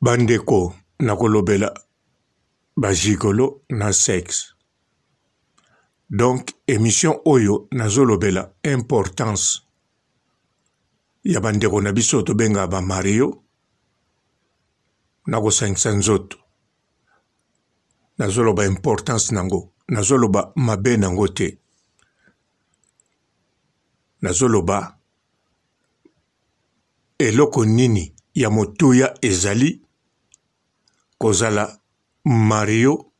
Bandeko nakolobela ba gigolo na sexe donc emission oyo nazolobela importance ya bandeko na biso tobengaka ba mario na kosangisa nzoto nazoloba importance nango nazoloba mabe nango te nazoloba Eloko nini ya motuya ezali kozala mario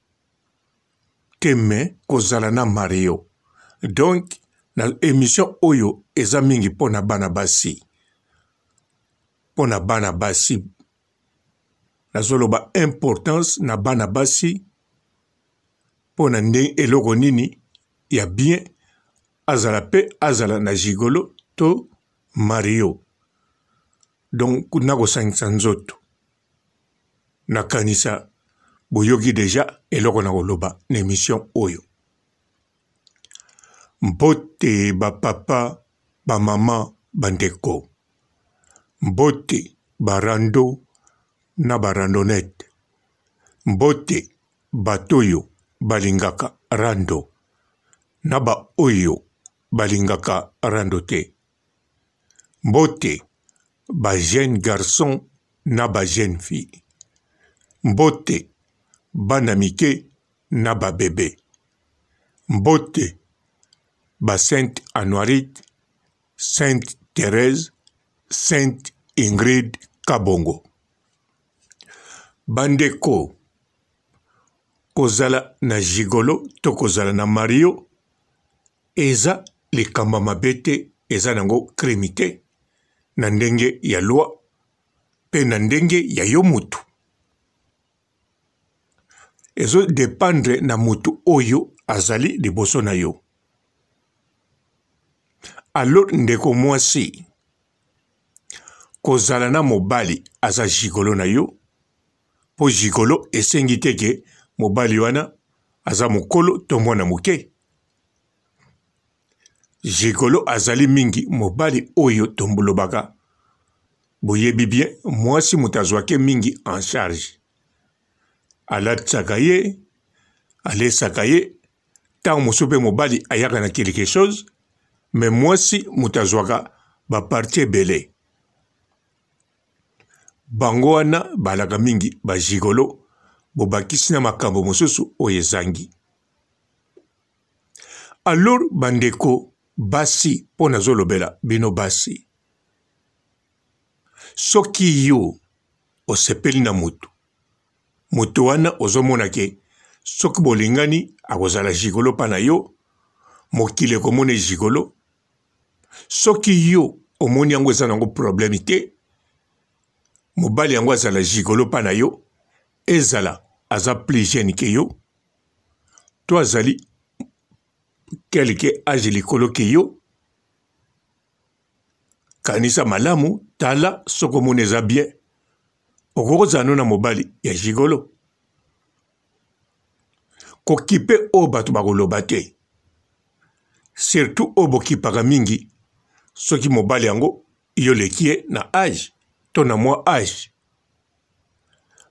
te mais kozala na mario donc na emission oyo eza mingi mpo na bana basi mpo na bana basi nazoloba importance na bana basi mpo na ndenge eloko nini ya bien azala pe azala na gigolo to mario donc nakosangisa nzoto nakanisa boyoki deja eloko na koloba na emission oyo mbote ba papa ba mama bandeko mbote ba rando na ba randonnette mbote bato oyo balingaka rando na ba oyo balingaka rando te. Mbote ba jeunes garçons na ba jeunes filles. Mbote bana mike na ba bebes. Mbote ba sainte Anuarite, sainte Therèse, sainte Ingrid Kabongo. Bandeko, Kozala na gigolo to kozala na mario eza likambo ya mabe te, eza nango crime te na ndenge ya loi pe na ndenge ya yo mutu. Ezo dependre na mutu oyo azali liboso na yo. Alors ndeko mwasi, kozala na mobali aza gigolo na yo mpo gigolo esengi te ke mobali wana aza mokolo to mwana moke. Gigolo azali mingi mobali oyo tolobaka boyebi bien mwasi moto azwake mingi en charge, alatisaka ye, alesaka ye, ntango mosusu mpe mobali ayaka na quelque chose mais mwasi moto azwaka ba partie ebele. Bango wana balaka mingi ba gigolo, bobakisi na makambo mosusu oyo ezangi. Alors bandeko basi, mpo nazolobela bino basi, soki yo osepeli na moto, moto wana ozomona ke soki bolingani akozala gigolo mpa na yo, mokili ekomona ye gigolo. Soki yo omoni yango eza nango problème te, mobali yango azala gigolo mpa na yo, ezala aza plus jeune ke yo to azali quelque age likolo ke yo, kanisa malamu, tala soki omoni eza bien, okoki kozala no na mobali ya gigolo. Kokipe oyo bato bakoloba te, surtout oyo bokipaka mingi soki mobali yango yo oleki ye na age to na mwa age,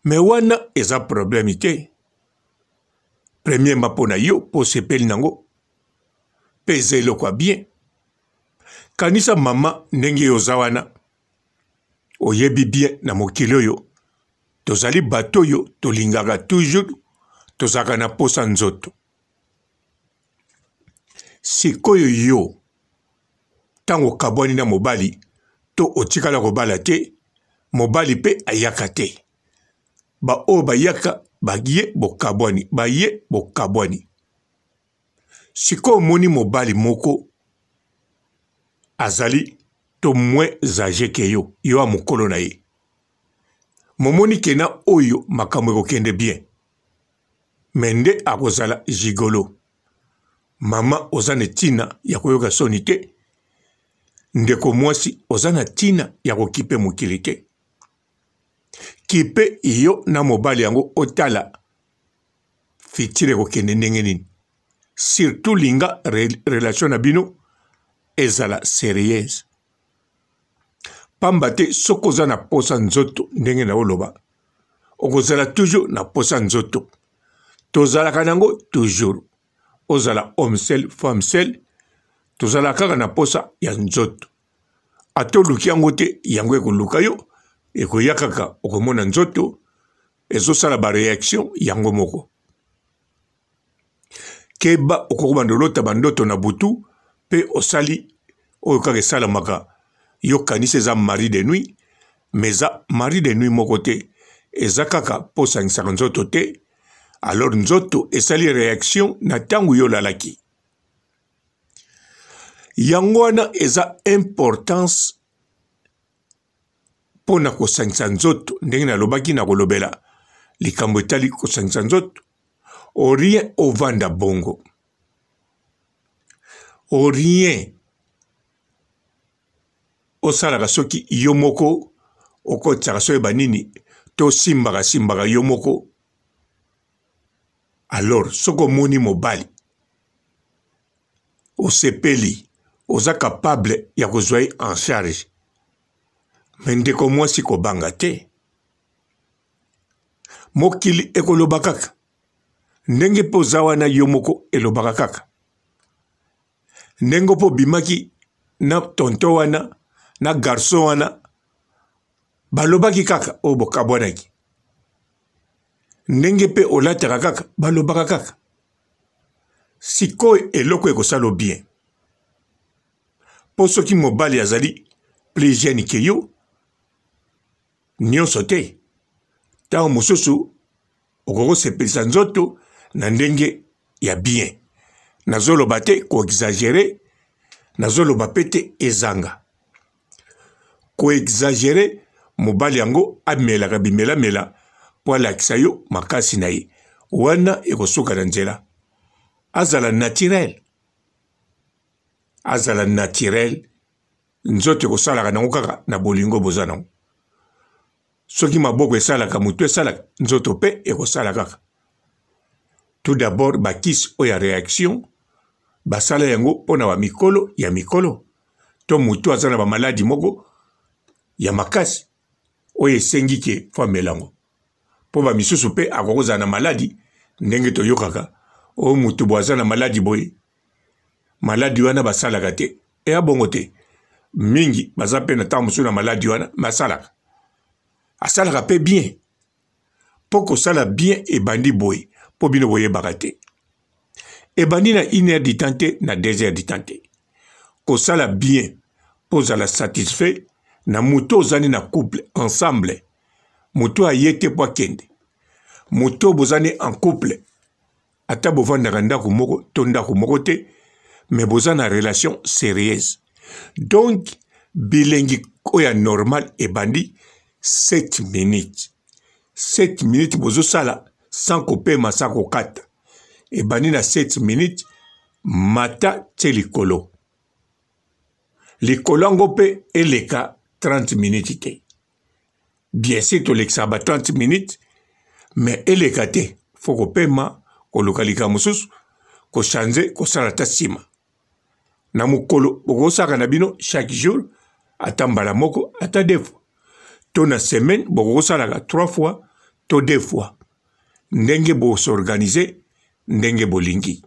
mais wana eza problème te. Premièrement mpo na yo mpo osepeli nango mpe eza eloko ya bien. Kanisa mama ndenge yo oza wana, oyebi bien na mokili oyo tozali bato oyo tolingaka toujours, tozalaka na posa nzoto. Sikoyo yo ntango okabwani na mobali to otikala kobala te, mobali mpe ayaka te, baoyo bayaka baye bokabwani, baye bokabwani. Sikoyo omoni mobali moko azali to moins age ke yo, yo ya mokolo na ye, momoni ke na oyo makambo ekokende bien, me nde akozala gigolo. Mama oza na ntina ya koyoka soni te, ndeko mwasi oza na ntina ya kokipe mokili te. Kipe yo na mobali yango otala futur ekokende ndenge nini. Surtout linga relation na bino ezala serieuse, pamba te soki oza na posa nzoto ndenge na oloba. Okozala toujours na posa nzoto. Tozalaka nango toujours. Ozala homme seul, femme seule, tozalaka kaka na posa ya nzoto. Ata oluki yango te, yango ekoluka yo, ekoya kaka, okomona nzoto ezosala ba reaction yango moko. Keba, okoki kobanda olota bandoto na butu mpe osali oyo kaka esalamaka, yo kanisi eza mari de nuit, mais eza mari de nuit moko te, eza kaka mpo osangisaka nzoto te, alors nzoto esali reaction na ntango yo olalaki. Yango wana eza importance mpo na kosangisa nzoto, ndenge nalobaki na kolobela likambo etali kosangisa nzoto, au rien ovanda bongo, au rien osalaka soki yo moko okotisaka soki banini to osimbaka simbaka yo moko. Alors soki omoni mobali osepeli, oza capable ya kozwa ye en charge, me ndeko mwasi kobanga te, mokili ekoloba kaka ndenge mpe oza wana yo moko elobaka kaka ndenge mpe obimaki na tonton wana na garçon wana, balobaki kaka oyo bokabwanaki, ndenge mpe olataka kaka balobaka kaka. Sikoyo eloko ekosala bien, mpo soki mobali azali plus jeune ke yo, nyonso te, ntango mosusu okoki kosepelisa nzoto na ndenge ya bien. Nazoloba te koexagere, nazoloba mpe te ezanga koexagere. Mobali yango amelaka bimelamela mpo alakisa yo makasi na ye, wana ekosuka na nzela. Azala naturel, azala naturel, nzoto ekosalaka nango kaka na bolingo boza nango. Soki maboko esalaka, motu esalaka, nzoto mpe ekosala kaka. Tout d'abord bakisi oyo ya reaction basala yango mpo na bamikolo ya mikolo to motu aza na bamaladi moko ya makasi oyo esengi ke fo amela yango, mpo bamisusu mpe akoki kozala na maladi ndenge toyokaka oyo motu bo aza na maladi boye, maladi wana basalaka te, eya bongo te. Mingi baza mpe na ntango mosusu na maladi wana basalaka, asalaka mpe bien, mpo kosala bien ebandi boye, mpo bino boyebaka te, ebandi na une heure du temps te, na deux heures du temps te. Kosala bien mpo ozala satisfait na moto ozali na couple ensemble, moto aye te mpo akende, moto bozali en couple, ata bovandaka ndako moko to ndako moko te, mais boza na relation sérieuse. Donc bilengi oyo ya normal ebandi 7 minutes, 7 minutes bozosala sans kopema, sans kokata, ebandi na 7 minutes, mata tie likolo, likolo yango mpe eleka 30 minutes te. Bien sûr tolekisaka ba 30 minutes, mais eleka te, fo kopema, koluka likambo mosusu, kochange, kosala ata nsima na mokolo. Bokosaka na bino chaque jour ata mbala moko, ata deux fois, to na semaine bokosalaka 3 fois to 2 fois, ndenge bosorganize, ndenge bolingi.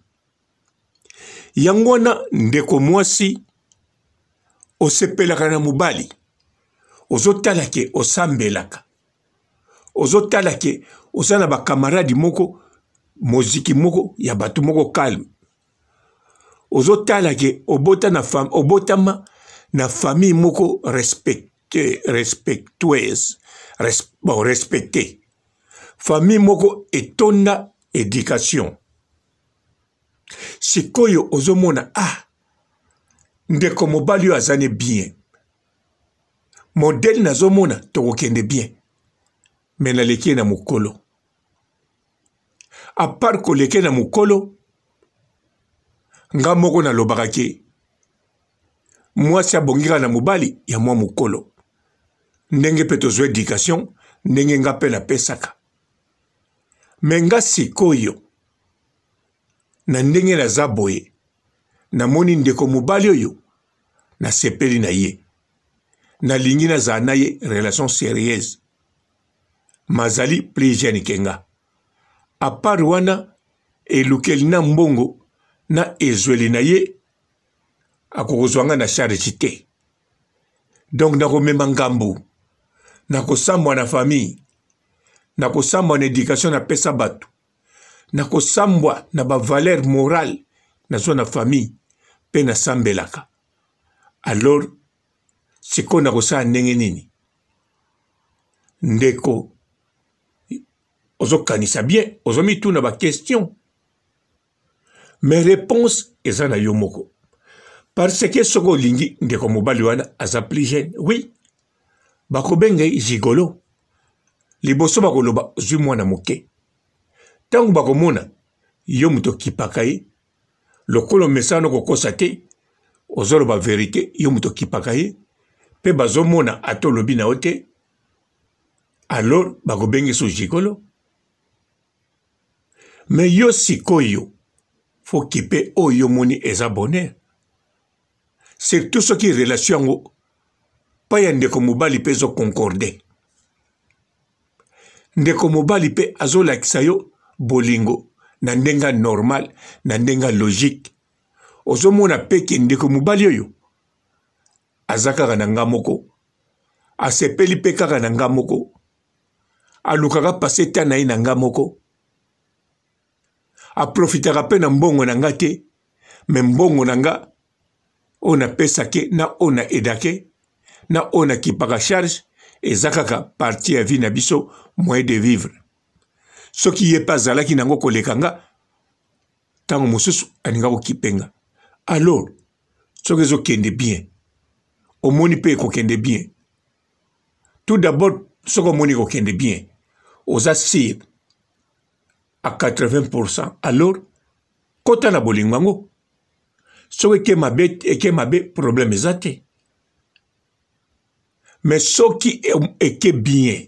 Yango wana ndeko mwasi, osepelaka na mobali, ozotala ke osambelaka, ozotala ke oza na bakamaradi moko, moziki moko ya bato moko calme, ozotala ke obota na fam, obotama na famille moko respecte, respectueuse, res, bon, respecte, famille moko etonda education. Sikoyo ozomona, ah, ndeko mobali oyo aza ne bien, modele nazomona tokokende bien, me naleki ye na mokolo. Apart koleke na mokolo, nga moko nalobaka ke mwasi abongi kaka na mobali ya mwa mokolo, ndenge mpe tozwa education, ndenge nga mpe napesaka. Me nga sikoyo na ndenge naza boye, namoni ndeko mobali oyo, nasepeli na ye, nalingi nazala na ye relation sérieuse. Mazali plus jeune que nga. A part wana elukeli na mbongo na ezweli na ye akokozwa nga na charge te. Donc nakomema ngambo, nakosambwa na famille, nakosambwa na education napesa bato, nakosambwa na ba valeur morale nazwa na famille mpe nasambelaka. Alors sikoyo nakosala ndenge nini? Ndeko, ozokanisa bien, ozomituna ba question, mais réponse eza na yo moko, parce que soki olingi ndeko mobali wana aza plus jeune, oui, bakobenga ye gigolo. Liboso bakoloba ozwi mwana moke, ntango bakomona yo moto okipaka ye lokola omesana kokosa te, ozoloba verite, yo moto okipaka ye mpe bazomona ata olobi na yo te, alors bakobengisa gigolo. Mais yo sikoyo faut kipe oyo yo moni eza bonheur, surtout soki relation yango pa ya ndeko mobali mpe ezo concorde, ndeko mobali mpe azolakisa yo bolingo na ndenge normal, na ndenge logique. Ozomona mpe ke ndeko mobali oyo aza kaka na nga moko, asepeli mpe kaka na nga moko, alukaka passe temps na ye na nga moko, aprofitaka mpe na mbongo na nga te, me mbongo na nga oyo napesake na oyo na edake na oyo nakipaka charge eza kaka partie ya vie na biso, moyen de vivre. Soki ye mpe azalaki nango koleka nga, ntango mosusu alinga kokipe nga. Alors soki ezokende bien, omoni mpe ekokende bien. Tout d'abord, soki omoni ekokende bien, oza sûr à 80%, alors kota na bolingo yango. Soki eke mabe, eke mabe, problème eza te. Mais soki eke bien,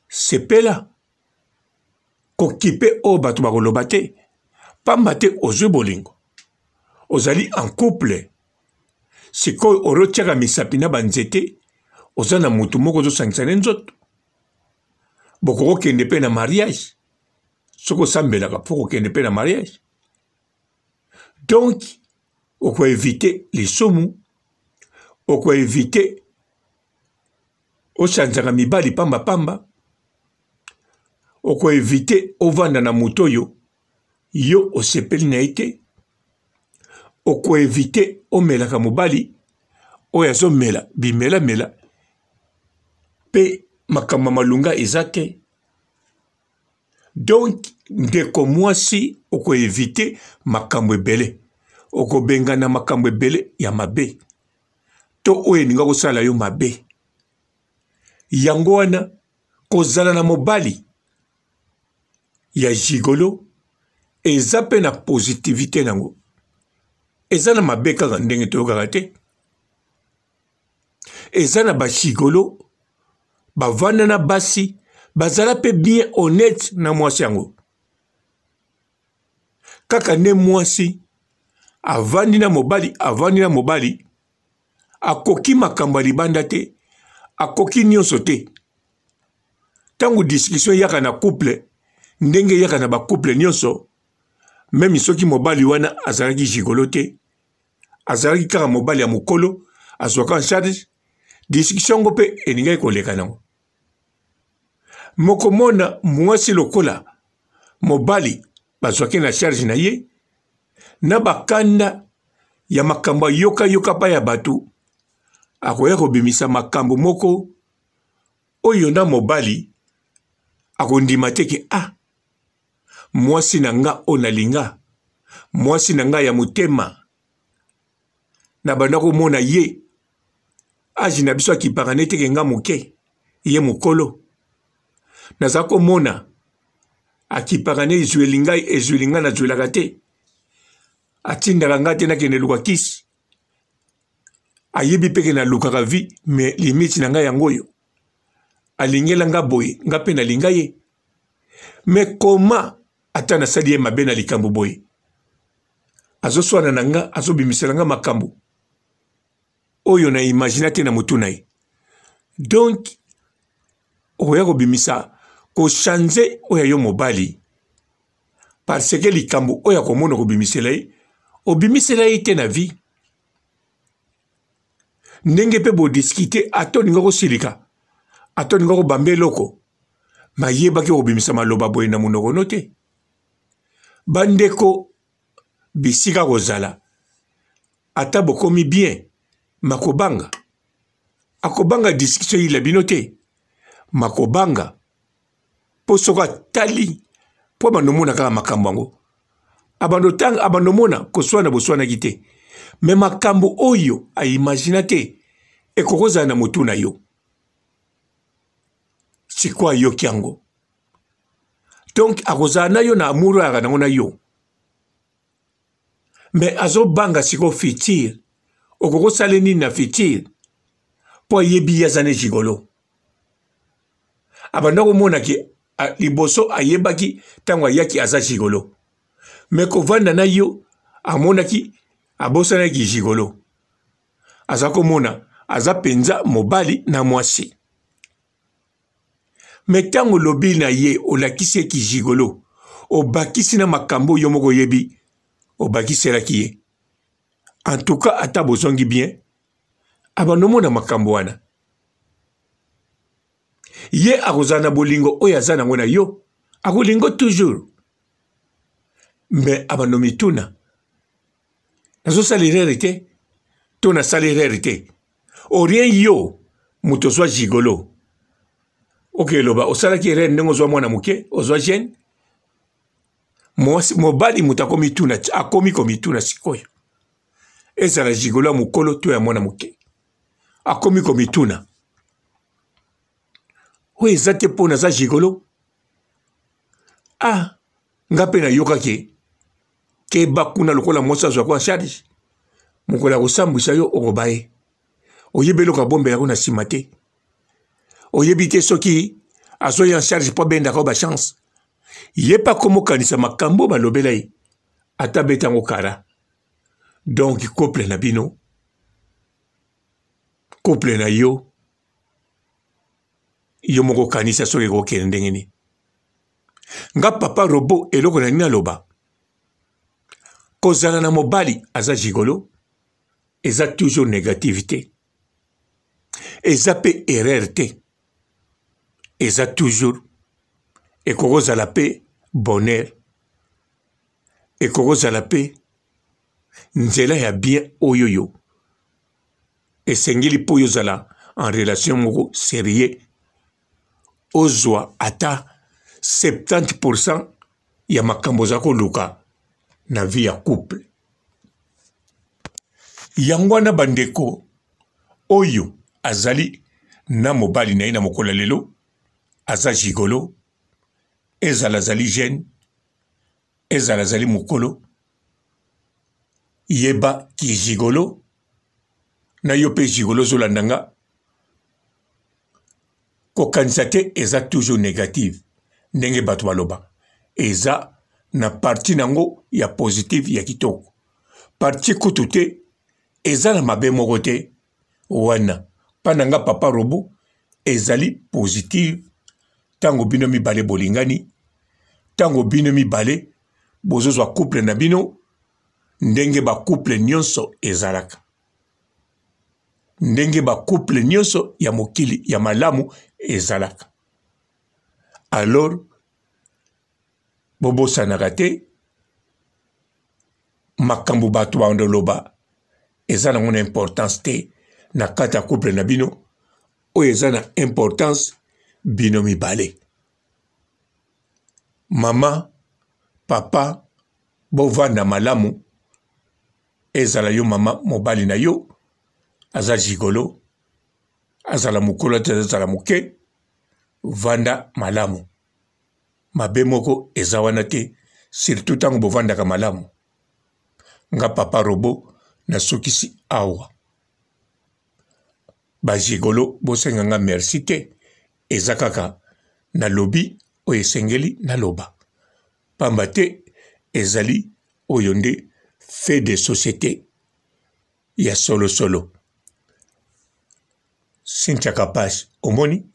sepela, kokipe oyo bato bakoloba te, pamba te ozwi bolingo, ozali en couple. Sikoyo orotiaka misapi na banzete, oza na motu moko ozosangisa ne nzoto, bokokokende mpe na mariage. Soki osambelaka, mpo kokende mpe na mariage. Donc okoevite lisumu, okoevite ochanzaka mibali pamba pamba, okoevite ovanda na moto oyo yo osepeli na ye te, okoevite omelaka mobali oyo azomela bimelamela mpe makambo ya malunga eza te. Donc ndeko mwasi, okoevite makambo ebele, okobengana makambo ebele ya mabe to oyo elinga kosala yo mabe. Yango wana kozala na mobali ya gigolo eza mpe na positivite nango, eza na mabe kaka ndenge toyokaka te. Eza na bagigolo bavanda na basi bazala mpe bien honnête na mwasi yango, kaka nde mwasi avandi na mobali, avandi na mobali akoki makambo ya libanda te, akoki nyonso te. Ntango discussion eyaka na couple, ndenge eyaka na bacouple nyonso, meme soki mobali wana azalaki gigolo te, azalaki kaka mobali ya mokolo, azwaka en charge, discussion yango mpe elingaki koleka nango. Mokomona mwasi lokola mobali bazwaki na charge na ye, na bakanda ya makambo ayokayoka pa ya bato, akoya kobimisa makambo moko oyo na mobali akondima te ke ah, mwasi na nga oyo nalinga, mwasi na nga ya motema, na banda komona ye age na biso akipaka nde teke nga moke, ye mokolo, naza komona akipaka nde ezweli ngai, ezweli ngai nazwelaka te, atindaka ngai te nakende luka kisi, ayebi mpe ke nalukaka vie, mais limite na ngai yango oyo, alingela nga boye, nga mpe nalinga ye, mais comment ata nasali ye mabe na likambo boye, azoswana na nga, azobimisela nga makambo oyo na imagina te na motu na ye. Donc okoya kobimisa Kochange oyo ya yo mobali parce que likambo oyo akomona okobimisela ye, obimisela ye te na vie. Ndenge mpe bodiskite, ata olinga kosilika, ata olinga kobamba eloko, mayebaki okobimisa maloba boye na monoko no te. Bandeko, bisika kozala, ata bokomi bien, makobanga. Akobanga discussion eyila bino te, makobanga mpo soko atali mpo abanda omona kaka makambo yango, abanda otanga, abanda omona koswana boswanaki te, me makambo oyo aimagina te ekoki kozala na motu na yo. Sikoyo ayoki yango, donc akozala na yo na amour oyo ayaka nango na yo, me azobanga sikoyo futur okoki kosala nini na futur, mpo ayebi ye aza ne gigolo. Abanda komona ke liboso ayebaki ntango ayaki aza gigolo, me kovanda na yo amonaki abosanaki gigolo, aza komona aza mpenza mobali na mwasi. Me ntango olobi na ye, olakisi ye kigigolo, obakisi na makambo yo moko oyebi obakiselaki ye. En tout cas ata bozongi bien, abanda omona makambo wana. Ye akozala na bolingo oyo aza nango na yo, akolingo toujours, me abanda mituna, nazosala erreur te to nasala erreur te? Orien yo moto ozwa gigolo, oke loba osalaki erreur ndenge ozwa mwana moke, ozwa jeune mobali. Moto akomituna, akomi komituna sikoyo, ezala gigolo ya mokolo to ya mwana moke, akomi komituna oyo eza te mpo naza gigolo. Ah, nga mpe nayokaki keba kuna lokola mwasi azwaka en charge, mokolo ya kosambwisa yo okoba ye, oyebi eloko abombelako na nsima te, oyebi te soki azwa en charge mpo abendaka yo bachance. Ye mpe akomokanisa makambo balobela ye, ata abeta yango kara. Donc couple na bino, couple na yo, yo moko kanisa soki ekokende ndenge nini. Nga papa robot, eloko na nini aloba, kozala na mobali aza gigolo eza toujours négative te, eza pe erreur te, eza toujours ekoki kozala pe bonheur, ekoki kozala pe nzela ya bien oyo yo esengeli mpo yo ozala en relation moko sérieux, ozwa ata 70% ya makambo oza koluka na vie ya couple. Yango wana bandeko, oyo azali na mobali na ye na mokolo ya lelo aza gigolo, ezala azali jeune, ezala azali mokolo, yeba ki gigolo na yo mpe gigolo ozolanda nga, kokanisa te eza toujours negative ndenge bato baloba, eza na parti nango ya positive ya kitoko, parti kutu te eza na mabe moko te wana. Mpa na nga papa robo, ezali positive ntango bino mibale bolingani, ntango bino mibale bozozwa couple na bino ndenge ba couple nyonso ezalaka, ndenge ba couple nyonso ya mokili ya malamu ezalaka. Alors bobosanaka te makambo bato bandoloba eza nango na importance te na kati ya couple na bino. Oyo eza na importance bino mibale, mama papa, bovanda malamu. Ezala yo mama, mobali na yo aza gigolo, azala mokolo te azala moke, vanda malamu, mabe moko eza wana te, surtout ntango bovandaka malamu. Nga papa robo nasukisi awa. Bagigolo bosenga nga merci te, eza kaka nalobi oyo esengeli naloba, pamba te ezali oyo nde fait de société ya solosolo. Cynthia Kapash, omoni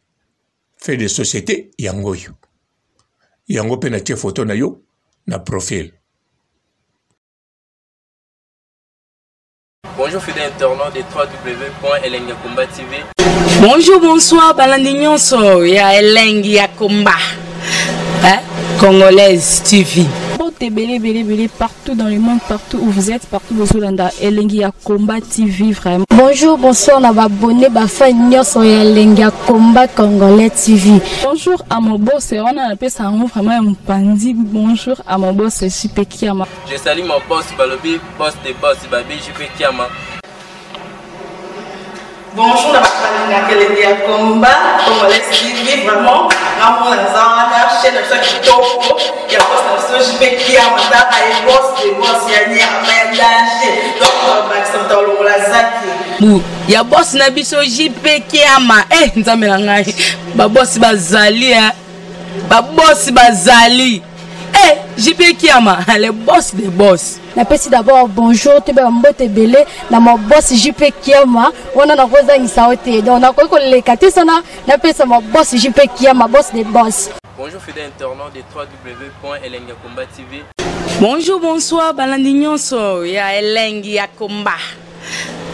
fait de société yango oyo. Yango mpe natie foto na yo na profil. Bonjour fidèles internautes de www.elengiyakomba TV. Bonjour, bonsoir, balandi nyonso ya Elengi ya Komba. Hein? Congolaise TV. Mbote ebele ebele ebele partout dans le monde, partout où vous êtes, partout bozolanda Elengi ya Combat TV vraiment. Bonjour, bonsoir na ba abonné ba fan nyonso ya Elengi ya Combat Congolais TV. Bonjour à mon boss, wana napesa yango vraiment ya mopanzi. Bonjour à mon boss JP Kiama. Je salue mon boss Balobi, boss de boss Babi JP Kiama. Bonjour na bato balingaka elengi ya combat congolais TV vraiment ngamona naza wana chaîne na biso ya kitoko ya boss na biso JP Kiama tala ye boss de boss ya nyama ya danger donc bakisa moto alongola zaki bu ya boss na biso JP Kiama eh nzambe na ngai ba boss bazali eh ba boss bazali eh JP Kiama le boss de boss. Napesi d'abord bonjour toyeba mbote ebele na ma boss JP Kiama wana nakozangisa yo te donc nakoki koleka te sana napesa ma boss JP Kiama boss de boss. Bonjour fidèles internautes de www.elengiyakomba TV. Bonjour, bonsoir, balandi nyonso ya Elengi ya Komba.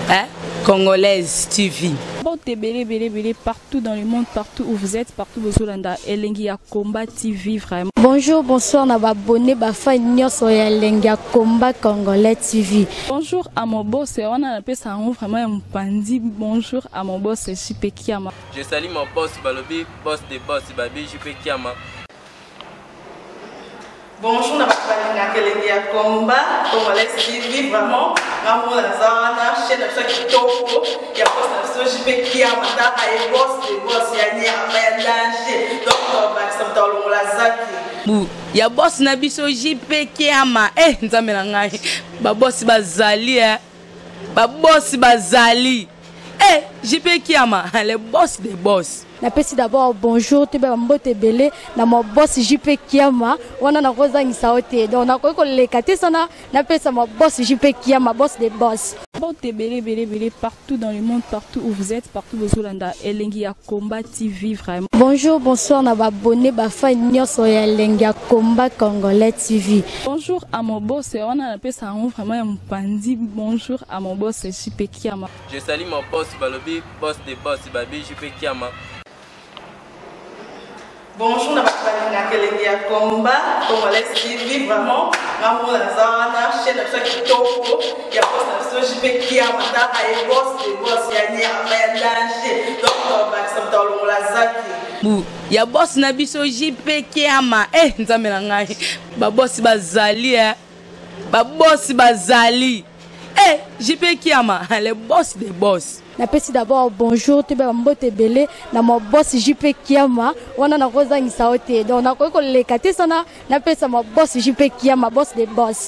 Hein? Congolaise TV. Mbote ebele ebele ebele partout dans le monde, partout où vous êtes, partout bozolanda Elengi ya Combat TV vraiment. Bonjour, bonsoir na ba abonné ba fan nyonso ya Elengi ya Combat Congolais TV. Bonjour à mon boss, wana napesa yango vraiment ya mopanzi. Bonjour à mon boss JP Kiama. Je salue mon boss Balobi, boss de boss Babi JP Kiama. Bonjour na bato balingaka elengi ya combat congolais TV vraiment ngamona naza wana chaîne na biso ya kitoko ya boss na biso JP Kiama tala ye boss de boss ya nyama ya danger donc bakisa moto alongola zaki bu ya boss na biso JP Kiama eh nzambe na ngai ba boss bazali eh ba boss bazali eh JP Kiama le boss de boss. Napesi d'abord bonjour toyeba mbote ebele na ma boss JP Kiama wana nakozangisa yo te donc nakoki koleka te sana napesa ma boss JP Kiama boss de boss. Mbote ebele ebele ebele partout dans le monde, partout où vous êtes, partout bozolanda Elengi ya Combat TV vraiment. Bonjour, bonsoir na ba abonné ba fan nyonso ya Elengi ya Combat Congolais TV. Bonjour à mon boss, wana napesa yango vraiment ya mopanzi. Bonjour à mon boss JP Kiama. Je salue mon boss Balobi, boss de boss Babi JP Kiama. Bonjour na bato balingaka elengi ya combat congolais TV vraiment ngamona naza wana chaîne na biso ya kitoko ya boss na biso JP Kiama tala ye boss de boss ya nyama ya danger donc bakisa moto alongola zaki bu ya boss na biso JP Kiama eh nzambe na ngai ba boss bazali eh ba boss bazali eh JP Kiama le boss de boss. Napesi d'abord bonjour toyeba mbote ebele na ma boss JP Kiama wana nakozangisa yo te donc nakoki koleka te sana napesa ma boss JP Kiama boss de boss.